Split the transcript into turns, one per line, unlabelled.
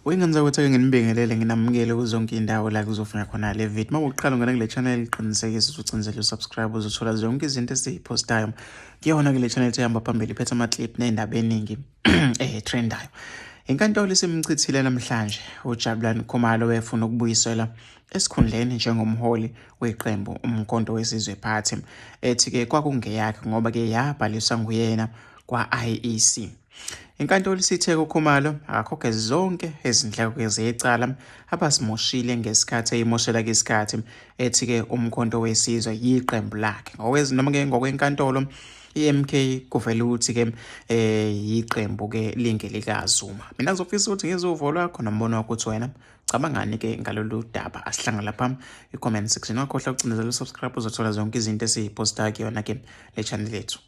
Wengane zakwethu ake nginibingelele nginamukele kuzonke indawo la kuzofuna khona le video. Uma uqala ungena kule channel qinisekisa ukuthi ucinzele usubscribe uzothola zonke izinto esizipostayo. Kuyona kule channel ehamba phambili iphethe ama clip nezindaba eningi trendayo. Inkantolo isimchithile namhlanje uJabulani Khumalo wefuna ukubuyisela esikhundleni njengomholi weqembu uMkhonto weSizwe Party ethi-ke kwakungeyakhe ngoba-ke yabhaliswa nguyena kwa-IEC. Inkantolo isithe kuKhumalo akakhokhe zonke izindleko zecala abasimoshile ngesikhathi eyimoshela isikhathi ethi-ke uMkhonto weSizwe yiqembu lakhe. Noma-ke ngokwenkantolo i-MK kuvela ukuthi-ke yiqembu-ke lingelikaZuma. Mina ngizofisa ukuthi ngizwe uvo lwakho nombono wakho ukuthi wena cabangani ke ngalolu daba. Asihlanga lapha i-comment section. Ungakhohlwa ukucindezela usubscribe uzothola zonke izinto esiyiposta kuyona ke le channel yethu.